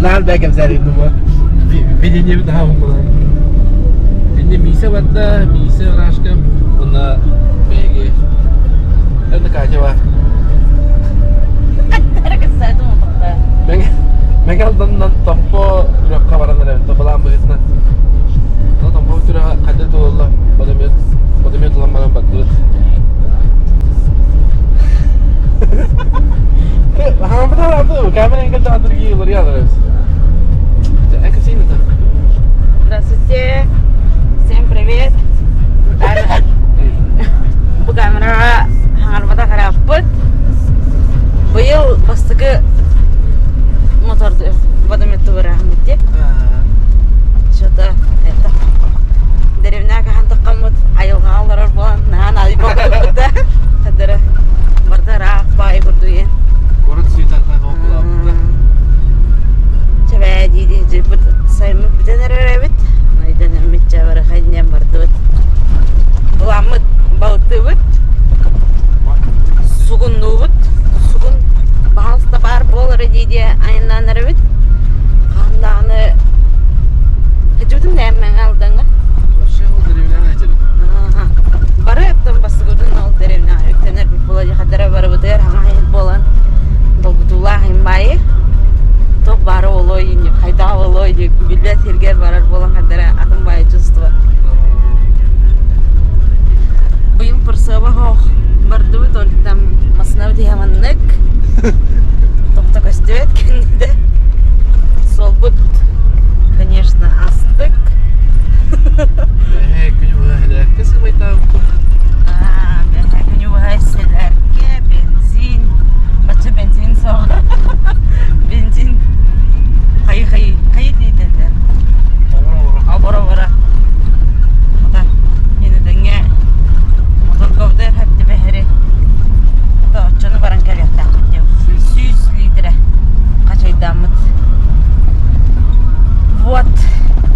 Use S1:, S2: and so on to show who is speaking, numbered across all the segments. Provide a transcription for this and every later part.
S1: Наар бэ кэпсээрин дума. Видение наһаа уҥулар. Инне Миисэ барда, Миисэ Рашка уонна биһиги Энна Катя бар. Мэҥэ Алданынан Томпо үрэххэ баран эрэбит, топалаан быһыытынан. Томпо үрэҕэ хайда туолла, водомет, водомет ылан баран бардыбыт.
S2: Здравствуйте! Всем привет! Бу камераҕа хаҥарбата харааппыт. Быйыл бастакы моторду водомету бырааһыммыт дии. Что-то это деревня хаһан таххаммыт айылҕаҕа олорор буолан наһаа наадыйбаппыт да. Хадара барда ыраах баай курдуйен.
S1: Город суетата буолбут.
S2: Чэбээ дии дьылбыт сайыммыт бүтэн эрэр эбит. Өйдөнөммүт чэ барыхайнен бардыбыт. Буламмыт балыктыыбыт. Сугуннуубут. Сугун баһаалыста баар буолара дии дии айаннаан эрэбит. Хаһан даҕаны Хадьыбытым да Мэҥэ Алдаҥҥа.
S1: Вообще ол деревняҕа этибит.
S2: Бары оттон бастакыбытын ол деревняҕа үктэнэрбит буола дьахадара барыбытыгар хаҥа иһит буолан долгутуулаах имбаайы туох баара буолуой хайдах буолуой биллэ сиргэр барар буолан хадара атын баайы чувство. Быйыл Пырсыаба хоох бардыбыт ол там массыынабыт иһэ маннык тохто көстүбэт кэннидэ суолбут конечно астык
S1: Бэһээ күнү быһа сэлээркэ сымайтаабыппыт.
S2: Бэһээ күнү быһа сэлээркэ, бензин, бачча бензин суох. Бензин хайы-хайы, хайы диэтэ Оборо-оборо. Ата, инэдэҥҥэ моторговдыр хэптибэһэри оччону баран кэлиэхтээхпит диэн 100 литрэ хачайдааммыт. Вот,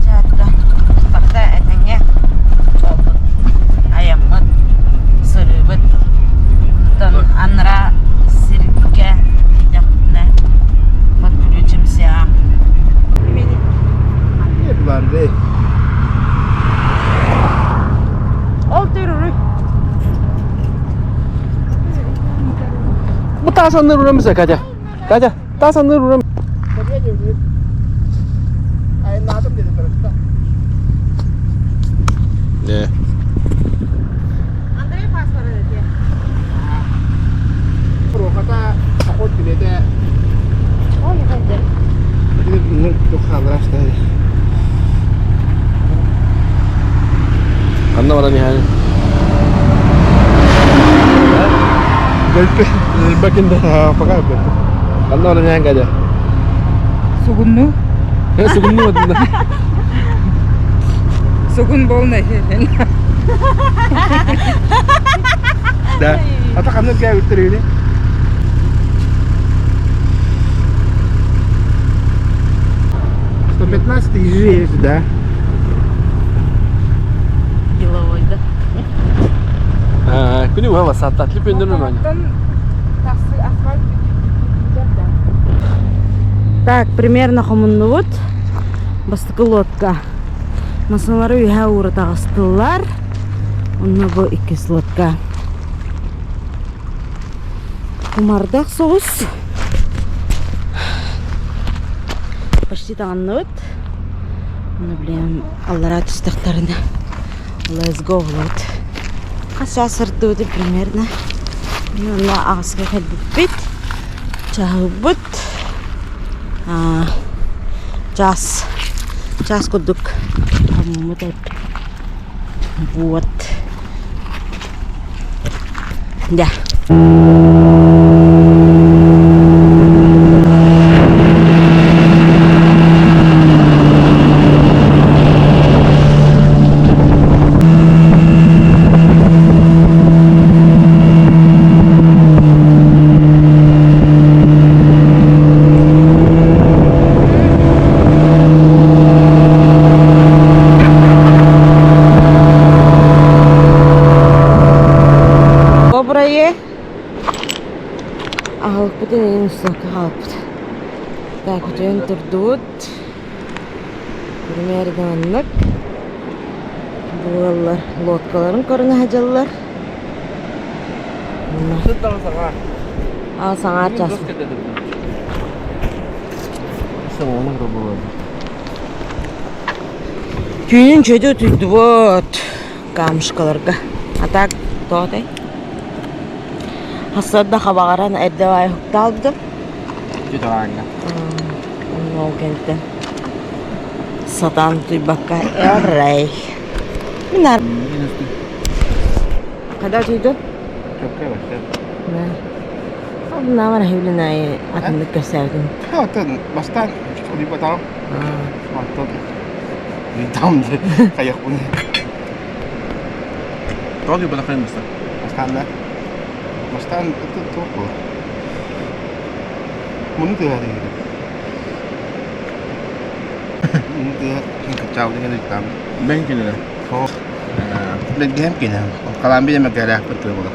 S2: чаатта барыта этэҥҥэ буолбут айаммыт, сырыыбыт. Оттон анараа сиргэ тиийдэхпитинэ подключимся.
S1: Андрей.
S2: Ол төрүрүй.
S1: Бу таас анныр урамыз Катя. Катя, таас анныр урам. Не.
S2: Андрей паспорт эти. Ой, хайда.
S1: Ханна баран иһэн? Бакинда. Пока Ханна баран иһэн Катя?
S3: Сугунну.
S1: Сугунну одунна.
S3: Сугун болна.
S1: Да. Ата ханнык кээбиттэр
S4: 115 есть, да?
S2: Деловой, да?
S1: Күнү быһа бассааттаат лүпүндүрүн оня.
S2: Так, примерно хомуннубут. Бастакы лодка. Масыналары үһэ уура таҕыстылар. Онно бу иккис лодка. Кумардах соҕус. Почти таҥынныбыт. Ону блин аллараа түстэхтэринэ let's go вот. Хас чаас сырдыбыт примерно. Онно аҕыска кэлбиппит. Чаһыбыт. Чаас чаас курдук хоммут Вот. Да. Доброе. Аһылыкпытын иһин устуокка хаалбыт. Так, утуйан турдубут. Примерно маннык. Бу ыаллар лодкаларын көрүнэ сылдьаллар. Аа саҥа час. Түүнүн чөйдө утуйдубут камушкаларга. А так тоҕотой? Хассарда хабаҕаран эрдэ баайы уһуктаалбытым. Ол кэнниттэн сатаан утуйбакка эрэй. Мин Когда утуйдун? Наамар эһэбилин аайы атыннык кэпсээбитим.
S1: Оттон бастаан утуйбатаҕым. Оттон ыйдам хайахпын. Тоҕо утуйбатаххын бастаан? Бастаан да? Бастаан туох буолар? Муну тыаһа диэки. Муну тыаһа кыччаабытын ыйытаам. Бэҥ кинилэ. Бэргэһэм кинэ. Халаан биир мэргэлээхпин тыа буолар.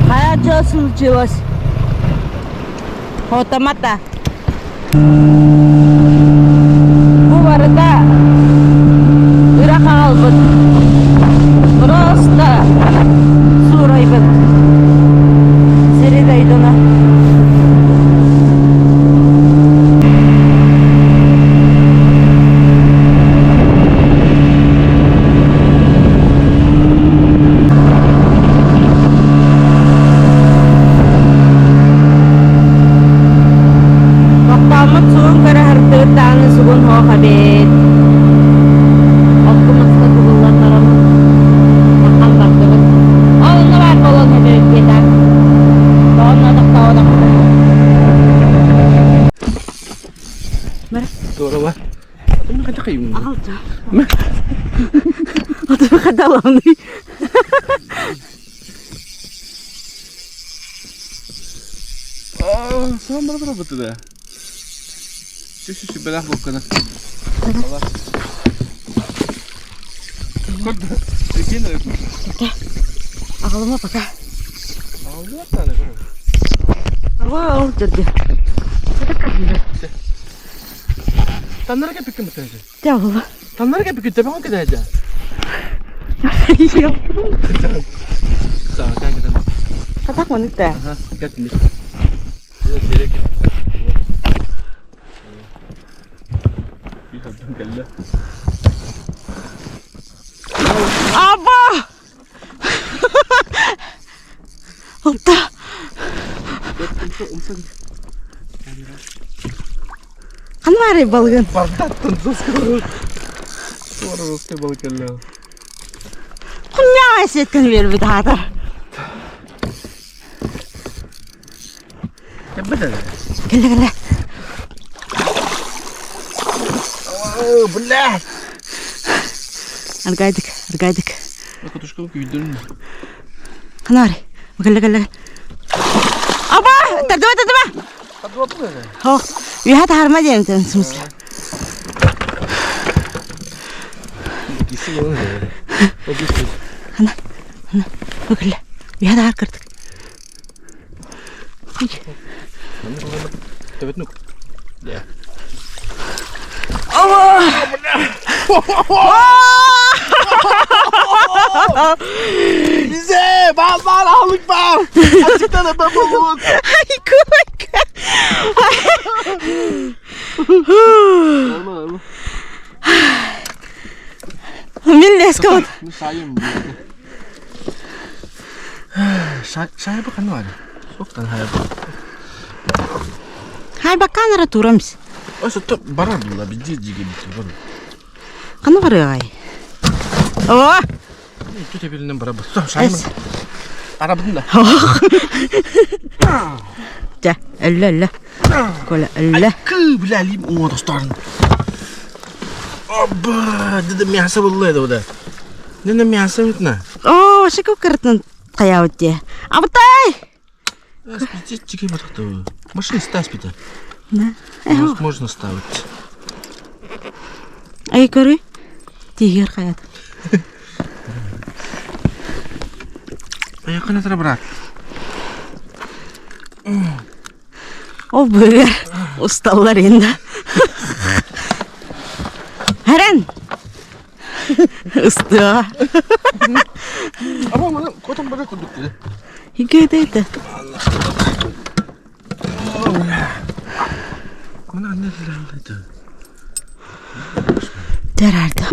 S2: Хайа что случилось? Хотомата. Бу барыта ыра хаалбыт. Просто суурайбыт. Сири дойдуна. Тохтооммут сугун көрө сырдыгыт даҕаны сугун суох эбит. Окко-маска тугуллан баран ахан бардыбыт. Ол онно баар буолуон сөп диэтэ. Тоҕонно тохтооботохпут.
S1: Здорово.
S2: Аҕалча. Аты хадаланый.
S1: Саам бара бара да. Түс бэлэх буккана.
S2: Аҕалыма пока.
S1: Аҕалыма таны.
S2: Вау, деді.
S1: Таннара кепиккин бутаһы.
S2: Дьэ
S1: Таннара кепиккин тэбэҕин кэтэһэ.
S2: Хатах маннык да. Аба! Алта! Ханна баарый балыгын?
S1: Бардаттан Русский балык кэллэ.
S2: Кунньаҕай сиэткэн биэрбит аатар. Кэллэ кэллэ.
S1: Бля!
S2: Аргайдык, аргайдык.
S1: Кутушка күйдүрүн.
S2: Ханна баарый? Кэллэ кэллэ. Аба! Тардыба, тардыба!
S1: Тардыба
S2: О, Үһэ таһарма диэн в смысле. Ана, ана, өкүллэ. Үһэ таһар кырдык.
S1: Bize bal bal alık bal. Açıktan öpe bulduk.
S2: Ay кубайка. Мин леска вот.
S1: Шайба ханна бар? Соқтан хайба.
S2: Хайба камера турамс.
S1: Ose топ барар була биди жиге бит бар.
S2: Ханна барыгай? О!
S1: Түте биринен бара бу. Шайма. Арабын да.
S2: Жа, өллө өллө. Коля өллө.
S1: Кы бля лим уңа достарын. Оба, деде мясо булды еді да. Деде мясо битна.
S2: О, шикып кырытын каябыт дии. Абытай!
S1: Спите, батықты. Машина ставь спите.
S2: Да.
S1: Можно ставить.
S2: Ай көрүй. Тигер хаят.
S1: Аяқын атыра брат.
S2: О быгар. Усталлар енді. Харан. Ыстыа.
S1: Ama bana kotan bana kurduk dedi.
S2: Хигөйдөйдө.
S1: Bana anne dedi.
S2: Терарда.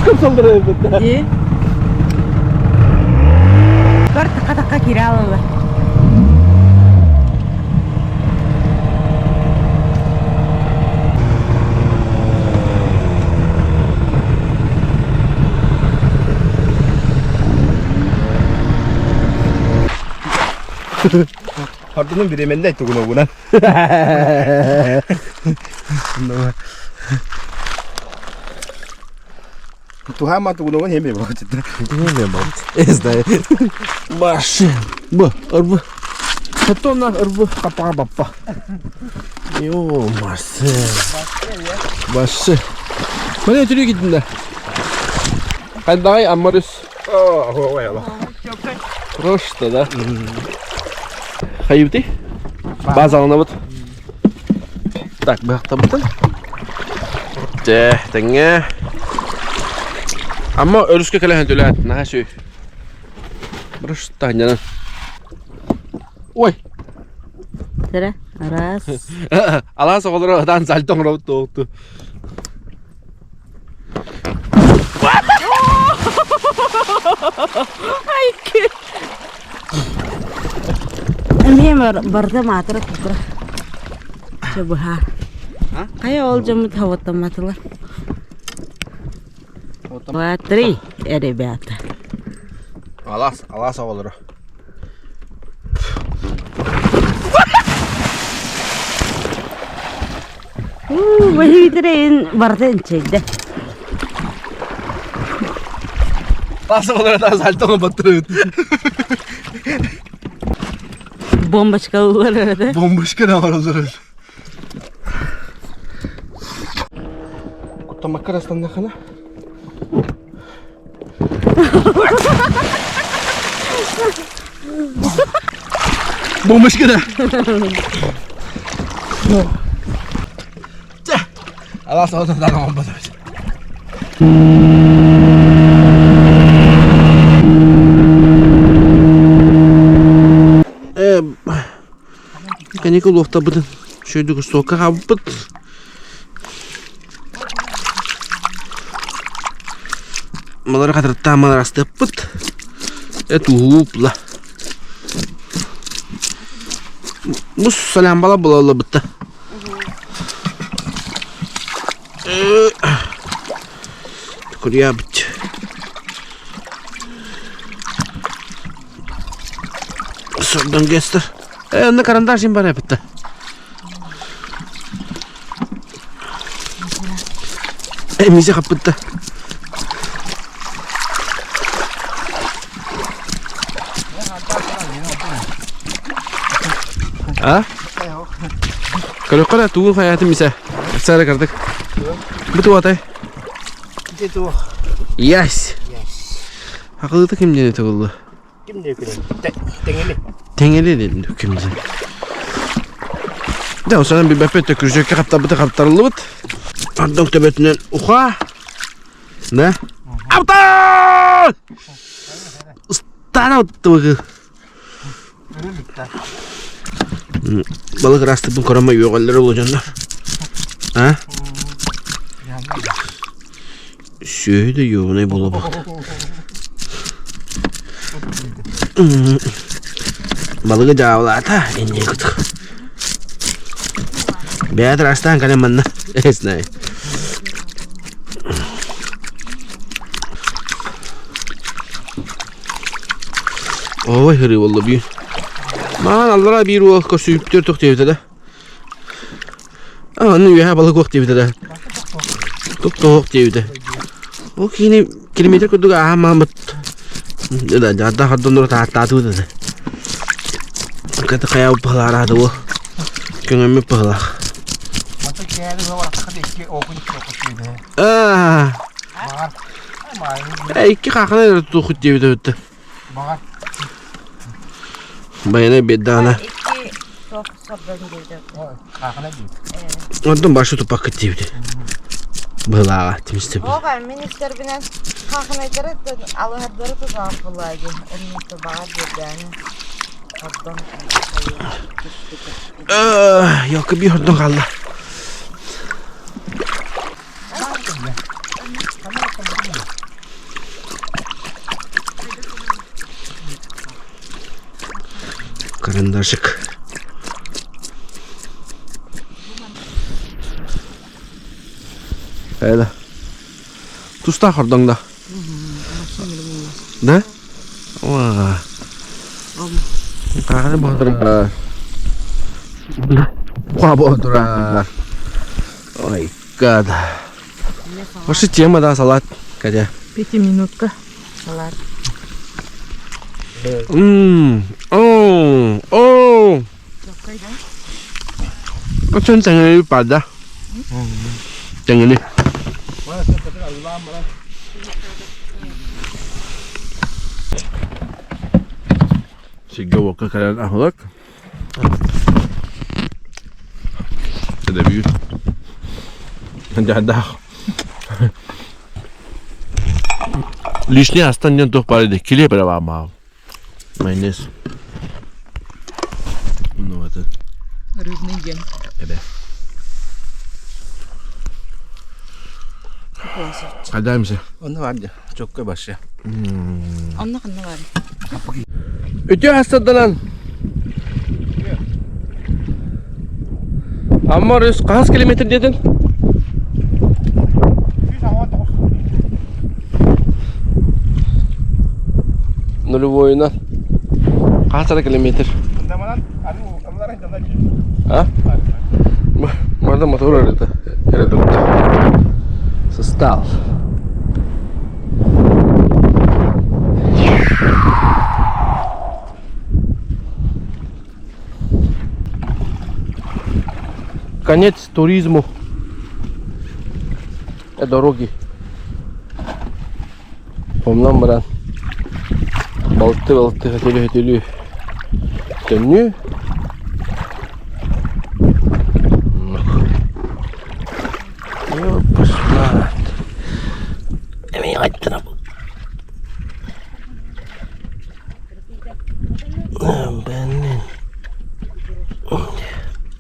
S1: Çok saldırı
S2: Дии. Бар така-така кире алалар.
S1: Pardonun bir emende etti bunu buna.
S4: Туһаама тугунугун хеме болчут.
S1: Баш. Б, ырбы. Потом ырбы капаға баппа. Йо, марсы. Башы. Міне түрі кеттім да. Қайдағай Амарус. Просто, да. Хайыбты. Базалына бұт. Так, бұяқта бұтын. Те, теңе. Amma өрүскө кэлэһэн төлөөн наһаа сү. Просто анньанан. Ой,
S2: Тара, раз.
S1: алаас оҕолоро ытаан сальто оҥоробут туохту.
S2: Эмиэ барда маатыра кукура. Чэ быһаа. Хайа ол дьоммут хаваттамматылар. Два, три, ребята.
S1: Алаас, алаас оҕолоро.
S2: Бэһиитирин барда инчэйдэ.
S1: Алаас оҕолоро ытаан сальто оҥорботторубут.
S2: Бомбочкалылар эрэ.
S1: Бомбочка да бар олорор. Куттамакка растаннахына. Бомбочка да. Чэ. Алаас оҕолоро ытаан оҥорботторубут. Э, каникул уохтарбытын шүйдүк суокка хаалбыппыт. Малары хатырыттаан малары астыаппыт. Эт уһуупла. Бу салямбала буолаллабытта. Курьябыт. Сордон кестер. Э, онно карандаш им бар эбит Эмизе хаппытта. А? Көрөххө да тугун хайаатын мисэ. Сара кардык. Бу туатай.
S4: Ити туох.
S1: Yes. Акылыта ким диэн этэ
S4: Ким диэн күнүн? Тэҥили.
S1: Тэҥили диэн ким диэн. Да, осанан билбэппит төкүрүчөккө хаптарбыта хаптарыллыбыт. Ардон төбөтүнэн уха. Да? Авто! Ыстаана оттугу. Балык ырастыппын көрөмө үөҕэллэр ол дьоннор. А? Сүөһү да юбунай буолуохта. Балыгы дьаабылаата иннин кытык. Бэйэ ырастаан кэлэн манна. Знаю. Ой, хырыы буолла биир. Маан аллара биир уол көрсүбүттэр туох диэбитэ да. Аны үөһэ балык уох диэбитэ да. Тук-туох диэбитэ. Ол киини километр курдук ааһан мааммыт. Да, дьаадда хордоннору тааттаатыбыт да. Ката хайа пыһылаараады уо. Көҥөммүт пыһылаах. Аа. Икки хаахына эрэ тутуоххут диэбитэ эбит. Байанай биэрдэҕинэ. Онтон башы туппаккыт диэбитэ. Быһылааҕа тимистибит.
S2: Оҕа мин истэрбинэн хаахынайдары алыһардары тутаах булааги. Оннук баҕар биэрдэҕинэ хордон
S1: Ёлка биир хордон хаалла. Карандашик. Хайда. Тустаах хордоҥ да? Да? Уа. Хааханы боотура. Уа боотура. Ой, гад. Вообще тема, да, салат, Катя.
S3: Пятиминутка.
S2: Салат.
S1: Мм. Оо. Оо. Очон тэҥэли пада. Тэҥэли. Сиргэ уокка кэлэн аһылык. Дебют. Дьадаах. Лишний астан диэн туох баар килиэп эрэ баамаҕым. Майонез. Ну это.
S3: Рыбный день.
S1: Эбэ. Хайдаемся.
S4: Онно бар дьэ. Чокка барша.
S2: Онно ханна бар?
S1: Үтүө хастарданан Амма өрүс хас километр диэтин? Нулевойунан. Хас эрэ километр? А? Марда мотор эрэ эрэ Состав. Конец туризму. Дороги. Онон баран балыкты-балыкты хөтөлүү-хөтөлүү төннүү. Эмиэ айттара бу.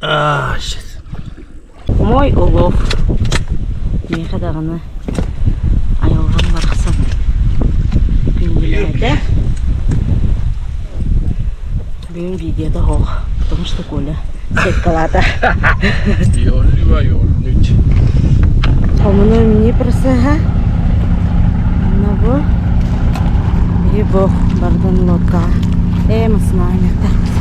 S1: А, сейчас.
S2: Мой улов. Миэхэ даҕаны айылҕам барахсан күндүлээтэ. Бүгүн видеота суох, потому что Коля сеткалаата. Хомуну эмне процеһа? Онно бу биһи бу бардын лодкаҕа ээ массыынаҕа иҥэхтээхпит.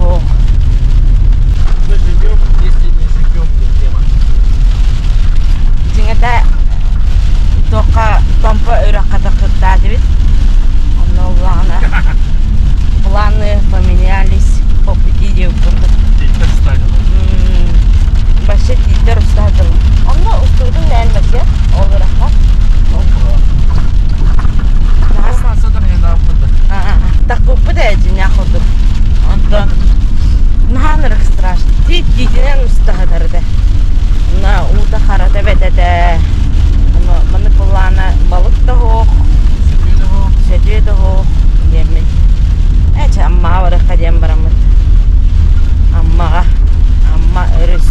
S2: тоһуох.
S1: Мы живем, если не живем, тема.
S2: Дьиҥэтэ туохха Томпо үрэххэ таххыттаатыбыт. Онно улаҕана планы поменялись по пути диэбит курдук.
S1: Тииттэр устаадылар.
S2: Вообще тииттэр устаадылар. Онно устубутун бэйэн вообще ол үрэххэ. Таккуппут ээ дьиҥнээх курдук. Онтон наһаа ынырык страшно. Тиит тиитинэн устаһытар этэ. На уута харата эбэт этэ. Ону маннык былаана балык да суох, сөтүө да суох диэммит. Ээ чэ Аммаҕа барыахха диэн бараммыт. Аммаҕа. Амма өрүс.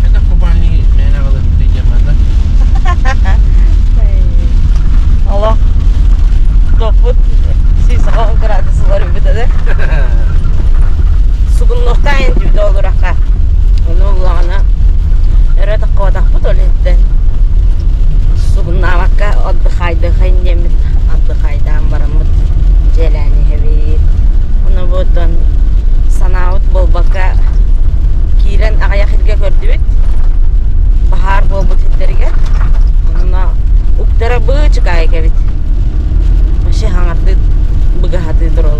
S1: Это купальник мээнэ аҕалыахпытый диэн манна.
S2: Олох топпут 180 градус уларыйбыт этэ. Сугуннуохтаайын түүтэ олураха. Ону улаҕана өрө таххыбатахпыт ол иһиттэн сугуннаабакка отдыхайдыхайын диэммит отдыхайдаан бараммыт дьиэлээн иһэбит. Ону бу санаабыт буолбакка киирэн аҕыйах илгэ көрдүбүт. Баһаар буолбут сирдэригэр. Онно уктара быычыкаайык эбит. Вообще хаҥардыы быгаһатыы тураллар.